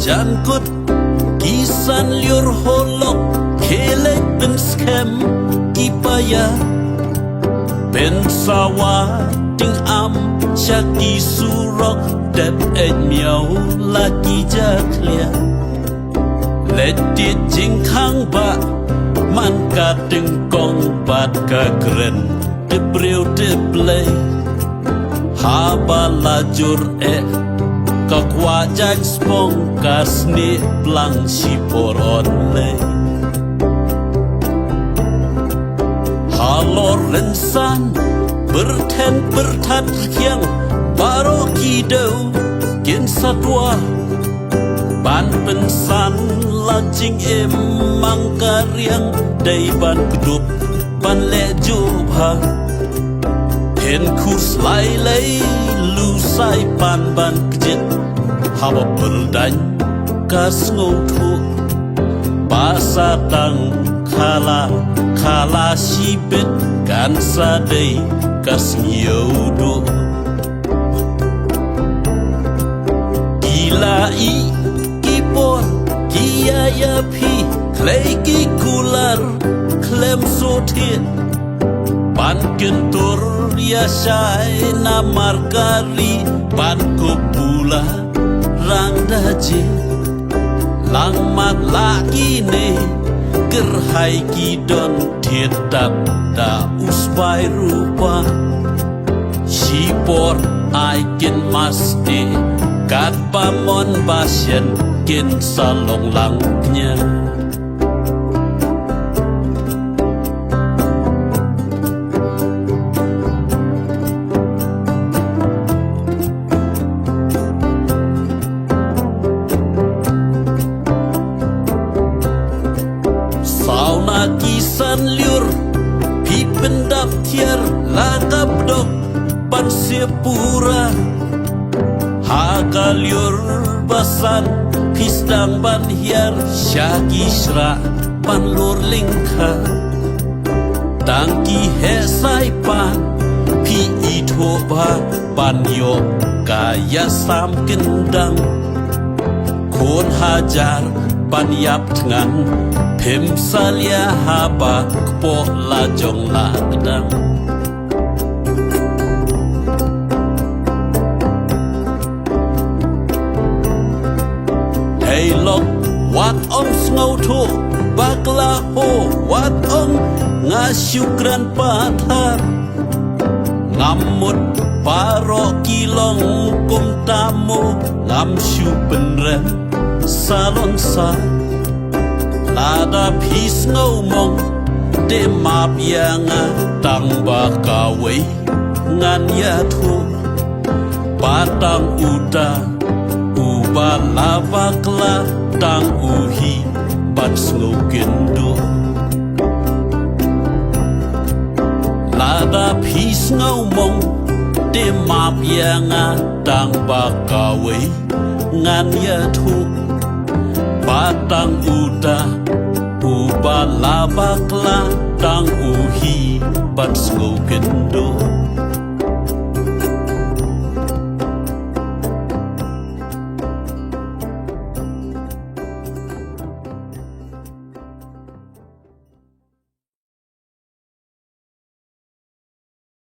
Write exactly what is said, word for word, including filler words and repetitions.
jan kut ki san lyiur holok, khie leit pynskhem ki paia. Pynsawa tyngam sha ki surok, dep eit miaw la ki jakhlia. Leit tied jingkhang ba man ka tyngkong bad ka kren, te briew te Blei. Haba la jur eh ka kwah jaiñ spong, ka snieh plang shipor ot lei. Halor rynsan pyrthen pyrthat khiang, baroh ki dew kin sa tuar. Ban pynsan la jingim mang ka riang, dei ban kdup ban leh jubha. Phin khus lai lei lu sai pan ban kjit, haba pyrdaiñ ka sngewthuh. Ba sa tang khala khala shibit, kan sa dei ka sngewthuh duh. Ki la i ki por ki ïa ïa phi, khlei ki kular khlem suthied. Ban kyntur ïa shai namar ka ri, ban kup bula rang da ji. Lang mat la kine kyrhai ki don, thied tat da u sbai rupa. Shipor ai kin maste, katba mon ba shen kin sa long lang kñia. Saw na ki san lyiur phi pyndap thiar la ka pdok ban sep pura. Ha ka lyiur ba san phi sdang ban hiar sha ki shrah ban lur lyngkha. Tang ki heh sai pan phi ithuh bha ban ïoh ka ïasam kyndang. Khun hajar ban ïap thngan, phim salia haba kpoh la jong la kdang. Hei lok, wat ong sngewthuh bakla ho, wat ong nga shu kren pathar. Ngam mut baroh ki long kumta mo, ngam shu pynrem salon sa. Lada phi sngew mong, te map ïa nga, tang ba kawei ngan ïathuh. Ba tang uta uba la bakla, tang u hi ban sngewkynduh. Lada phi sngew mong, te map ïa nga, tang ba kawei ngan ïathuh. Ba tang uta uba la bakla, tang u hi ban sngewkynduh.